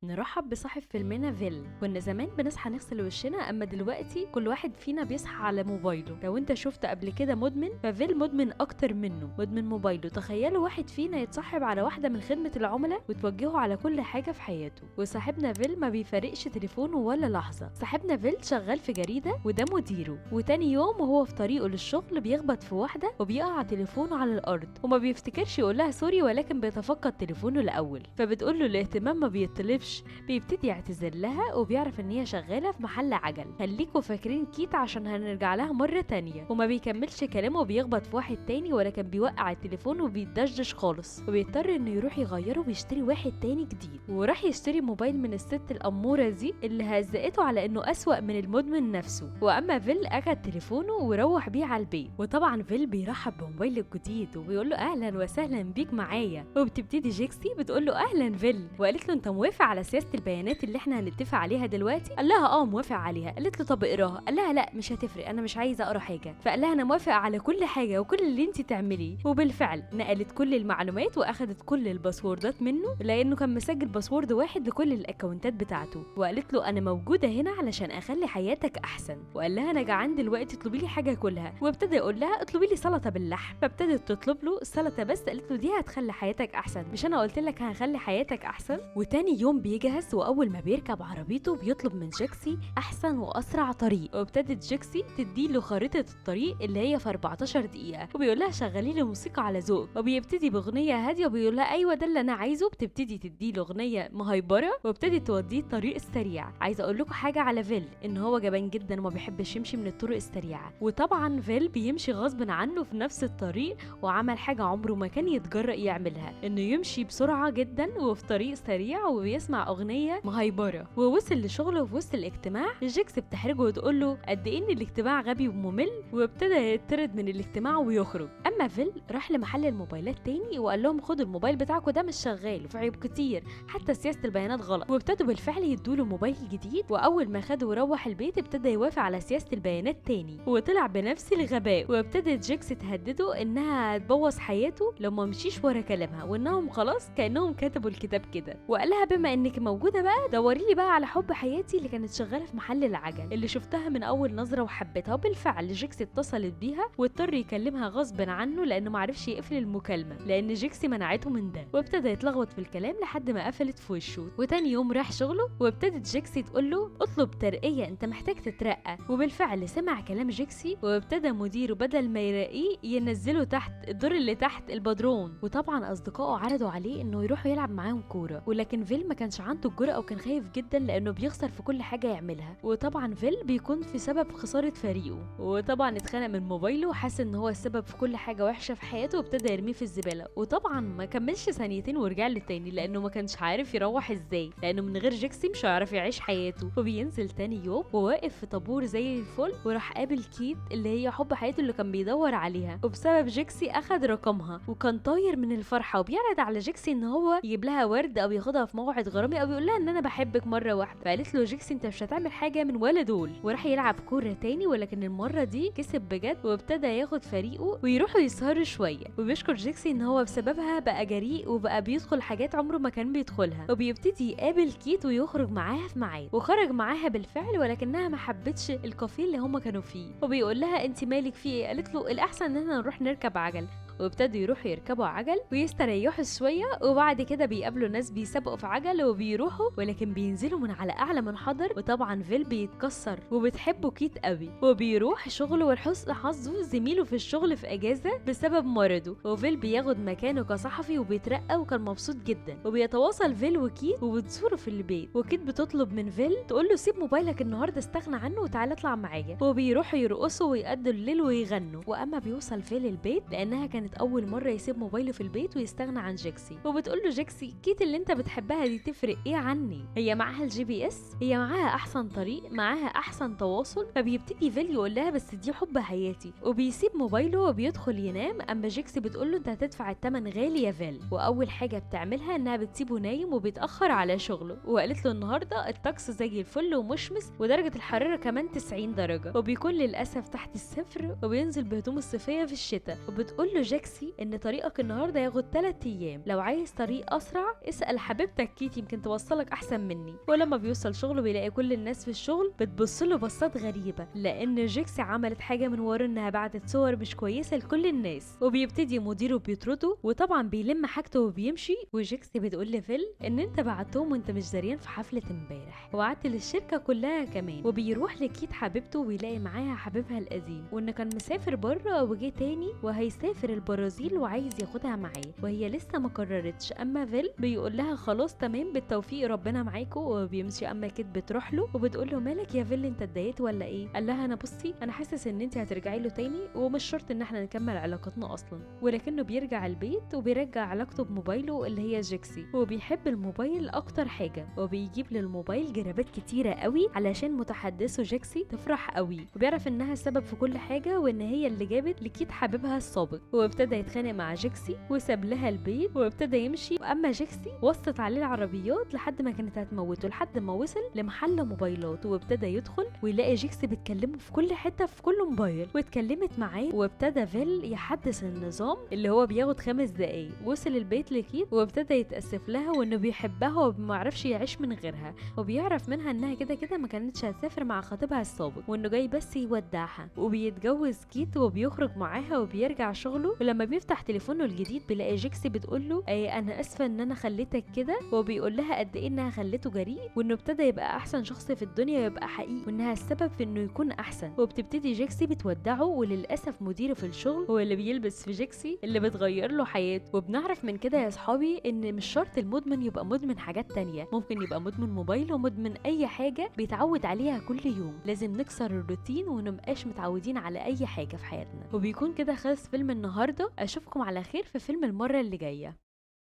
نرحب بصاحب فيلمنا فيل. كنا زمان بنصحى نغسل وشنا، اما دلوقتي كل واحد فينا بيصحى على موبايله. لو انت شفت قبل كده مدمن، ففيل مدمن اكتر منه، مدمن موبايله. تخيلوا واحد فينا يتصاحب على واحدة من خدمة العملاء وتوجهه على كل حاجة في حياته، وصاحبنا فيل ما بيفارقش تليفونه ولا لحظة. صاحبنا فيل شغال في جريدة وده مديره، وتاني يوم وهو في طريقه للشغل بيخبط في واحدة وبيقع تليفونه على الارض، وما بيفتكرش يقول لها sorry، ولكن بيتفقد تليفونه الاول، فبتقول له الاهتمام ما بيطلبش. بيبتدي يعتذر لها وبيعرف ان هي شغالة في محل عجل. خليكوا فاكرين كيت عشان هنرجع لها مرة تانية. وما بيكملش كلامه وبيخبط في واحد تاني، ولكن بيوقع التليفون وبيتدشدش خالص، وبيضطر انه يروح يغيره ويشتري واحد تاني جديد. وراح يشتري موبايل من الست الاموره دي اللي هزقته على انه اسوأ من المدمن نفسه. واما فيل اخد تليفونه وروح بيه على البيت، وطبعا فيل بيرحب بموبايله الجديد وبيقول له اهلا وسهلا بيك معايا. وبتبتدي جيكسي بتقول له اهلا فيل، وقالت له انت موافق على سياسة البيانات اللي احنا هنتفق عليها دلوقتي؟ قال لها اه موافق عليها. قالت له طب اقراها. قال لها لا مش هتفرق، انا مش عايزه اقرا حاجة. فقال لها انا موافق على كل حاجة وكل اللي انت تعمليه. وبالفعل نقلت كل المعلومات واخدت كل الباسوردات منه، لانه كان مسجل password واحد لكل الاكونتات بتاعته. وقالت له انا موجودة هنا علشان اخلي حياتك احسن. وقال لها انا جعان دلوقتي، اطلبي لي حاجة اكلها. وابتدى يقول لها اطلبي لي سلطة باللحم، فابتدت تطلب له سلطة بس. قالت له دي هتخلي حياتك احسن، مش انا قلت لك هخلي حياتك احسن؟ وتاني يوم بيجهز، واول ما بيركب عربيته بيطلب من جيكسي احسن واسرع طريق. وابتدت جيكسي تديله خريطة الطريق اللي هي في 14 دقيقة، وبيقول لها شغلي لي موسيقى على ذوق. وبيبتدي باغنية هادية وبيقول لها ايوه ده اللي انا عايزه. بتبتدي تديله اغنية مهيبره وابتدت توديه الطريق السريع. عايزه اقول لكم حاجة على فيل، ان هو جبان جدا وما بيحبش يمشي من الطرق السريعة. وطبعا فيل بيمشي غصب عنه في نفس الطريق، وعمل حاجة عمره ما كان يتجرأ يعملها، انه يمشي بسرعة جدا وفي طريق سريع وبيسمع اغنية مهيبره. ووصل لشغلة وفي وسط الاجتماع جيكس بتحرجه وتقول له قد ايه ان الاجتماع غبي وممل، وابتدى يطرد من الاجتماع ويخرج. اما فيل راح لمحل الموبايلات تاني وقال لهم خدوا الموبايل بتاعكم ده مش شغال وفي عيوب كتير، حتى سياسة البيانات غلط. وابتدوا بالفعل يدوا له موبايل جديد، واول ما خده وروح البيت ابتدى يوافق على سياسة البيانات تاني، وطلع بنفس الغباء. وابتدت جيكس تهدده انها هتبوظ حياته لو ما مشيش ورا كلامها، وانهم خلاص كانهم كتبوا الكتاب كده. وقال لها بما انك موجودة بقى دوري لي بقى على حب حياتي اللي كانت شغالة في محل العجل اللي شفتها من اول نظره وحبيتها. وبالفعل جيكس اتصلت بيها واضطر يكلمها غصب عنه لانه ما عرفش يقفل المكالمة لان جيكسي منعته من ده. وابتدى يتلخبط في الكلام لحد ما قفلت في وشه. وتاني يوم راح شغله وابتدت جيكسي تقول له اطلب ترقيه، انت محتاج تترقى. وبالفعل سمع كلام جيكسي وابتدى مديره بدل ما يراقيه ينزله تحت الدور اللي تحت البدرون. وطبعا اصدقائه عرضوا عليه انه يروحوا يلعب معاهم كورة، ولكن فيل ما كانش عنده الجرأة وكان خايف جدا لانه بيخسر في كل حاجة يعملها. وطبعا فيل بيكون في سبب خسارة فريقه، وطبعا اتخانق من موبايله وحس ان هو السبب في كل حاجة وحشة في حياته، وابتدى يرميه في الزبالة. وطبعا ما كملش ثانيتين ورجع له تاني لانه ما كانش عارف يروح ازاي، لانه من غير جيكسي مش هيعرف يعيش حياته. وبينزل تاني يوم وواقف في طابور زي الفل، وراح قابل كيت اللي هي حب حياته اللي كان بيدور عليها. وبسبب جيكسي اخد رقمها وكان طاير من الفرحة، وبيعرض على جيكسي ان هو يجيب لها ورد او ياخدها في موعد غرامي او يقول لها ان انا بحبك مرة واحدة. فقالت له جيكسي انت مش هتعمل حاجة من ولا دول. وراح يلعب كورة تاني، ولكن المرة دي كسب بجد وابتدى ياخد فريقه ويروحوا يسهروا شوية. وبيشكر جيكسي ان هو بسببها بقى جريء وبقى بيدخل حاجات عمره ما كان بيدخلها. وبيبتدي يقابل كيت ويخرج معاها في ميعاد، وخرج معاها بالفعل، ولكنها ما حبتش الكافيه اللي هما كانوا فيه. وبيقول لها انت مالك فيه ايه؟ قالت له الاحسن ان احنا نروح نركب عجل. وابتدوا يروحوا يركبوا عجل ويستريحوا شوية، وبعد كده بيقابلوا ناس بيسابقوا في عجل وبيروحوا، ولكن بينزلوا من على اعلى منحدر. وطبعا فيل بيتكسر وبتحبه كيت قوي، وبيروح شغله، ولحسن حظه زميله في الشغل في اجازه بسبب مرضه، وفيل بياخد مكانه كصحفي وبيترقى وكان مبسوط جدا. وبيتواصل فيل وكيت وبتزوره في البيت، وكيت بتطلب من فيل تقول له سيب موبايلك النهارده استغنى عنه وتعالى اطلع معايا. وبيروحوا يرقصوا ويقضوا الليل ويغنوا. واما بيوصل فيل البيت لانها كانت اول مرة يسيب موبايله في البيت ويستغنى عن جيكسي. وبتقول له جيكسي كيت اللي انت بتحبها دي تفرق ايه عني؟ هي معاها ال GPS، هي معاها احسن طريق، معاها احسن تواصل. فبيبتدي فيل يقول لها بس دي حب حياتي، وبيسيب موبايله وبيدخل ينام. اما جيكسي بتقول له انت هتدفع الثمن غالي يا فيل. واول حاجة بتعملها انها بتسيبه نايم وبيتاخر على شغله، وقالت له النهارده الطقس زي الفل ومشمس ودرجة الحرارة كمان 90 درجه، وبيكون للاسف تحت الصفر، وبينزل بهدوم الصيفية في الشتاء. وبتقول له لجاكسي ان طريقك النهارده ياخد 3 ايام، لو عايز طريق اسرع اسال حبيبتك كيت يمكن توصلك احسن مني. ولما بيوصل شغله بيلاقي كل الناس في الشغل بتبص له بصات غريبة، لان جيكسي عملت حاجة من ورا انها بعتت صور مش كويسة لكل الناس. وبيبتدي مديره بيطرده، وطبعا بيلم حاجته وبيمشي. وجيكسي بتقول لفيل ان انت بعتهم وانت مش دريان في حفلة امبارح، وعدت للشركة كلها كمان. وبيروح لكيت حبيبته ويلاقي معاها حبيبها القديم، وان كان مسافر بره وجه تاني وهيسافر البرازيل وعايز ياخدها معاه، وهي لسه ما قررتش. اما فيل بيقول لها خلاص تمام بالتوفيق ربنا معاكم، وبيمشي. اما كيت بتروح له وبتقول له مالك يا فيل انت اتضايقت ولا ايه؟ قال لها انا بصي انا حاسس ان انت هترجعي له تاني، ومش شرط ان احنا نكمل علاقتنا اصلا. ولكنه بيرجع البيت وبيرجع علاقته بموبايله اللي هي جيكسي، وبيحب الموبايل اكتر حاجة، وبيجيب للموبايل جرابات كتيرة قوي علشان متحدثه جيكسي تفرح قوي، وبيعرف انها السبب في كل حاجة وان هي اللي جابت لكيت حبيبها السابق. وابتدى يتخانق مع جيكسي وساب لها البيت وابتدى يمشي. واما جيكسي وصت عليه العربيات لحد ما كانت هتموته، لحد ما وصل لمحل موبايلات وابتدى يدخل ويلاقي جيكسي بتكلمه في كل حتة في كل موبايل، واتكلمت معاه. وابتدى فيل يحدث النظام اللي هو بياخد 5 دقايق. وصل البيت لكيت وابتدى يتاسف لها وانه بيحبها وما عرفش يعيش من غيرها، وبيعرف منها انها كده كده ما كانتش هتسافر مع خطيبها السابق، وانه جاي بس يودعها. وبيتجوز كيت وبيخرج معاها وبيرجع شغله. ولما بيفتح تليفونه الجديد بيلاقي جيكسي بتقول له انا اسفه ان انا خليتك كده، وبيقول لها قد ايه انها خليته جريء وانه ابتدى يبقى احسن شخص في الدنيا ويبقى حقيقي، وانها السبب في انه يكون احسن. وبتبتدي جيكسي بتودعه، وللاسف مديره في الشغل هو اللي بيلبس في جيكسي اللي بتغير له حياته. وبنعرف من كده يا اصحابي ان مش شرط المدمن يبقى مدمن حاجات تانية، ممكن يبقى مدمن موبايل ومدمن اي حاجة بيتعود عليها كل يوم. لازم نكسر الروتين ونبقاش متعودين على اي حاجة في حياتنا. وبيكون كده خلص فيلم النهارده، اشوفكم على خير في فيلم المرة اللي جاية.